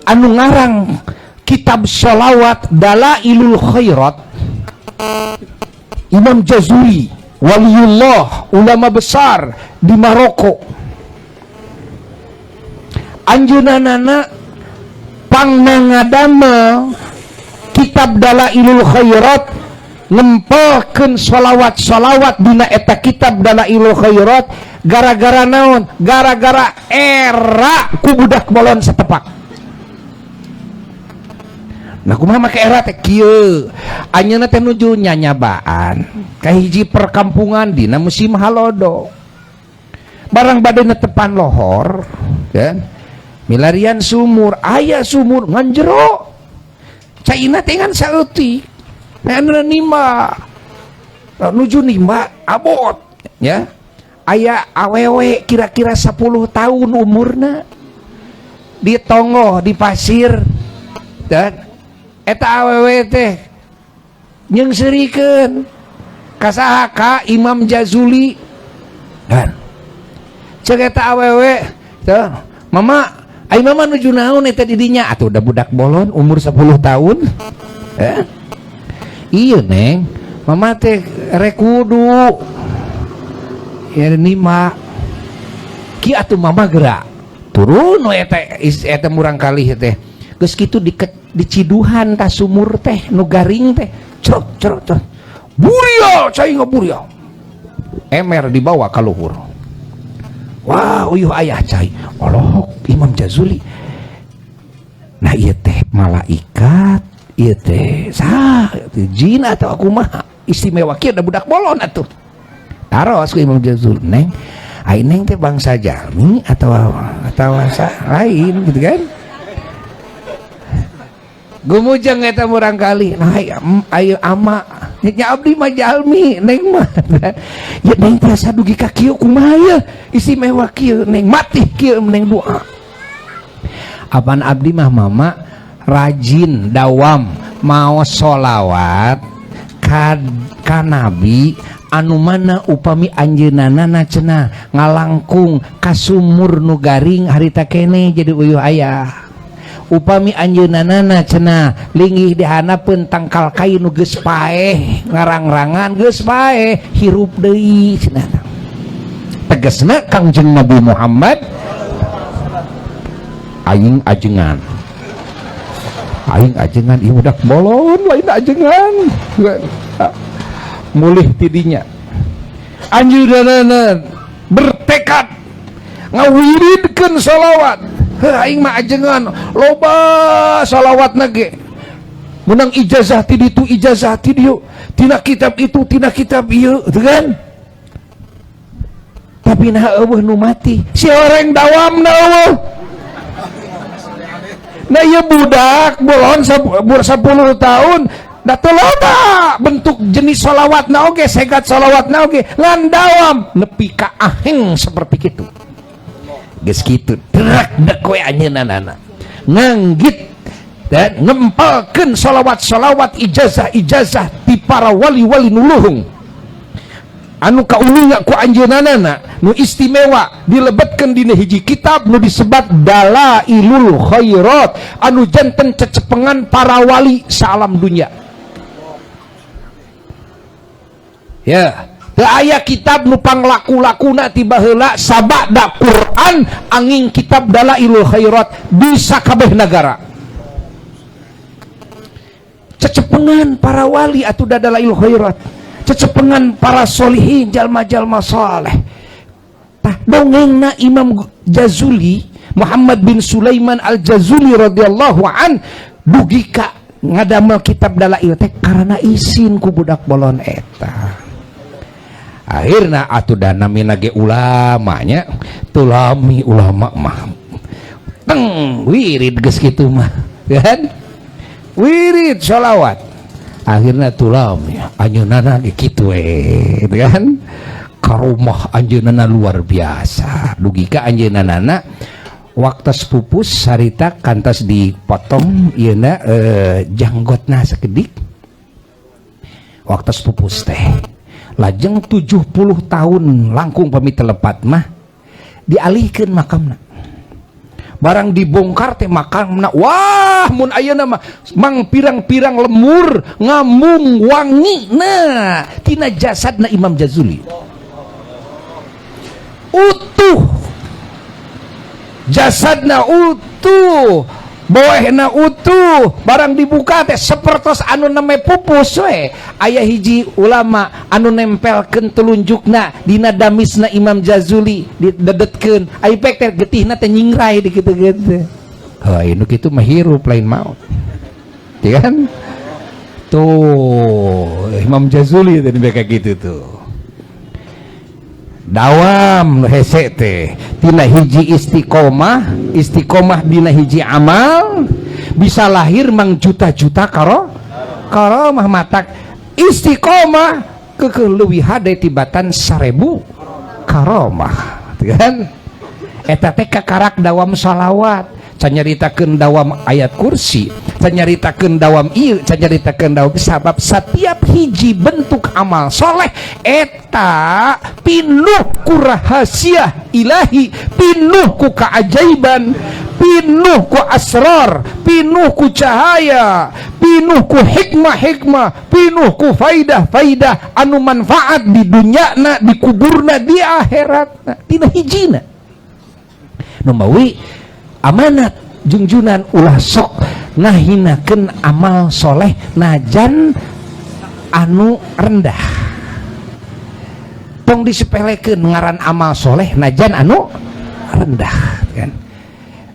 Anu ngarang kitab sholawat Dalailul Khairat, Imam Jazuli, waliullah, ulama besar di Maroko. Anjeunna pangna ngadamel kitab Dalailul Khairat, ngempelkeun sholawat-sholawat dina eta kitab Dalailul Khairat. Gara-gara naon? Gara-gara era ku budak bolon setepak. Nah, kumaha make era teh kieu? Anjeunna teh nuju nyanyabaan ka hiji perkampungan dina musim halodo. Barang bade netepan lohor kan, milarian sumur, aya sumur ngan jero, caina teh ngan saeutik. Anu nimba, nuju nimba abot ya, aya awewe kira-kira 10 tahun umurna di tonggoh di pasir, dan eta awewe teh nyeungseurikeun ka saha? Ka Imam Jazuli. Dan cek eta awewe teh, "Mama, ai mama nuju naon eta di dinya?" Atuh udah budak bolon umur 10 tahun eh. "Iya neng, mama teh rek wudu ya, nimba ki atuh mama gerak turun we." Eta eta murang kali teh geus kitu di diciduhan ta sumur teh nu garing teh, cerot cerot cerot, buria cai ngaburia, emer dibawa ka luhur. Wah, uyuh ayah cai. Olohok Imam Jazuli, nah ieu teh malaikat, ieu teh sah jin atau aku mah istimewa kieu? Da budak bolon atuh. Taros ku Imam Jazuli, "Neng, ai neng teh bangsa jalmi atau bangsa lain?" Gitu kan. Gumujeng eta murang kali, "Nah, ayo ama nya, abdi mah jalmi, neng mah ya." "Neng tiasa dugi ka kieu kumaha ya, istimewa kieu neng, mati kieu neng doa?" "Apaan abdi mah, mama, rajin dawam mau sholawat ka nabi anu mana upami anjeunana cenah ngalangkung ka sumur nu garing harita kene jadi uyuh ayah, upami anjeunana cenah linggih di handapeun tangkal kayu nu geus paeh ngarang-rangan, geus paeh hirup deui cenah, tegasna Kangjeng Nabi Muhammad. Aing ajengan, aing ajengan, ieu budak bolon lain ajengan." Mulih tidinya anjeunna bertekad ngawiridkeun sholawat. "Heuh, aing mah ajengan, loba sholawatna ge, menang ijazah ti ditu, ijazah ti dieu, tina kitab itu, tina kitab ieu," gitu kan. Tapi nah, eueuh nu mati si orang dawamna eueuh. Nah, ieu budak bolon 10 tahun da teu loba bentuk jenis sholawatna oge, segat sholawatna oge, ngan dawam nepi ka aheng seperti kitu. Geus kitu drak dek we anjeunna nganggit dan ngempalkeun sholawat-sholawat, ijazah-ijazah ti para wali-wali nu luhung anu kauninga ku anjeunna nu istimewa, dilebetkeun dina hiji kitab nu disebat Dalailul Khairat, anu janten cecepengan para wali saalam dunya ya. Teu aya kitab nu panglaku-lakuna ti baheula sabada Quran angin kitab Dalailul Khairat di sakabeh nagara, cecepengan para wali atuh Dalailul Khairat, cecepengan para solihin, jalma-jalma saleh. Tah, dongengna Imam Jazuli Muhammad bin Sulaiman Al-Jazuli radhiyallahu an dugi ka ngadamel kitab Dalail teh karena isin ku budak bolon eta. Akhirna atuh da namina ge ulamanya, tulami ulama mah teng wirid, geus kitu mah kan wirid sholawat. Akhirnya tulami anjeunna ge kitu we kan, karomah anjeunna luar biasa dugi ka anjeunna waktu pupus harita kantos dipotong ieuna janggotna sakedik waktu pupus teh. Lajeng 70 tahun langkung pami telepat mah dialihkeun makamna. Barang dibongkar teh makamna, wah, mun ayeuna mah mang pirang-pirang lemur ngambung wangi. Nah, tina jasadna Imam Jazuli utuh, jasadna utuh, boehna utuh. Barang dibuka teh sepertos anu neme pupus we. Aya hiji ulama anu nempelkeun telunjukna dina damisna Imam Jazuli, didedetkeun, ai pek teh getihna teh nyingrai di kitu-kitu. Heuh, nu kitu mah hirup, lain maut. Ya kan tuh Imam Jazuli teh kayak gitu tuh. Dawam nu hese teh tina hiji istiqomah, istiqomah dina hiji amal bisa lahir mang juta-juta karo karomah. Matak istiqomah keukeuh leuwih hade tibatan 1000 karomah, kan? Eta teh kakarak dawam salawat, can nyaritakeun dawam ayat kursi, can nyaritakeun dawam ieu, can nyaritakeun dawam, sabab setiap hiji bentuk amal soleh eta pinuh ku rahasia ilahi, pinuh ku keajaiban, pinuh ku asrar, pinuh ku cahaya, pinuh ku hikmah-hikmah, pinuh ku faidah-faidah anu manfaat di dunyana, di kuburna, di akhiratna, tina hijina. Numawi amanat jungjunan, ulah sok ngahinakeun amal soleh najan anu rendah. Tong disepelekeun ngaran amal soleh najan anu rendah, kan?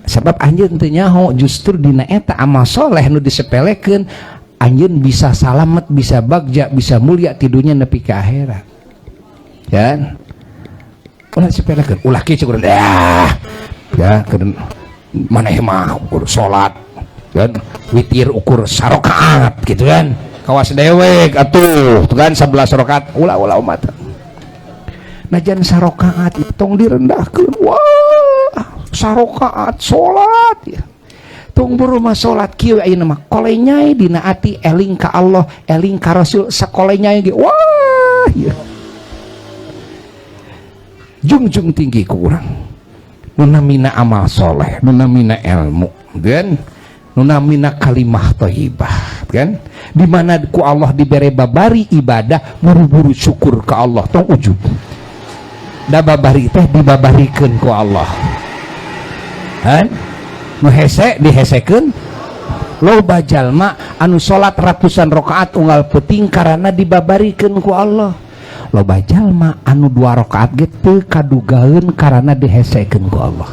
Sebab anjeun teu nyaho, justru dina eta amal soleh nu disepelekeun anjeun bisa salamet, bisa bagja, bisa mulia ti dunya nepi ka akhirat, kan? Ulah disepelekeun, ulah kieu urang ah ya, maneh mah ukur salat kan witir ukur sarokaat gitu kan, kawas dewek atuh tuh kan 11 rakaat. Ulah, ulah umat. Najan sarokaat tong direndahkeun. Wah, sarokaat salat ya, tong buru mah salat kieu. Ayeuna mah kolenyai dina ati, eling ka Allah, eling ka Rasul, sakolenyai ge wah ya, jungjung tinggi ku urang. Nu namina amal soleh, nu namina ilmu kan, nu namina kalimah thayyibah kan, dimana ku Allah dibere babari ibadah, buru-buru syukur ke Allah, tong ujub. Da babari teh dibabarikeun ku Allah kan. Nu hese dihesekeun. Loba jalma anu salat ratusan rakaat unggal peuting karena dibabarikeun ku Allah. Loba jalma anu dua rakaat ge teu kadugaeun karena dihesekeun ku Allah.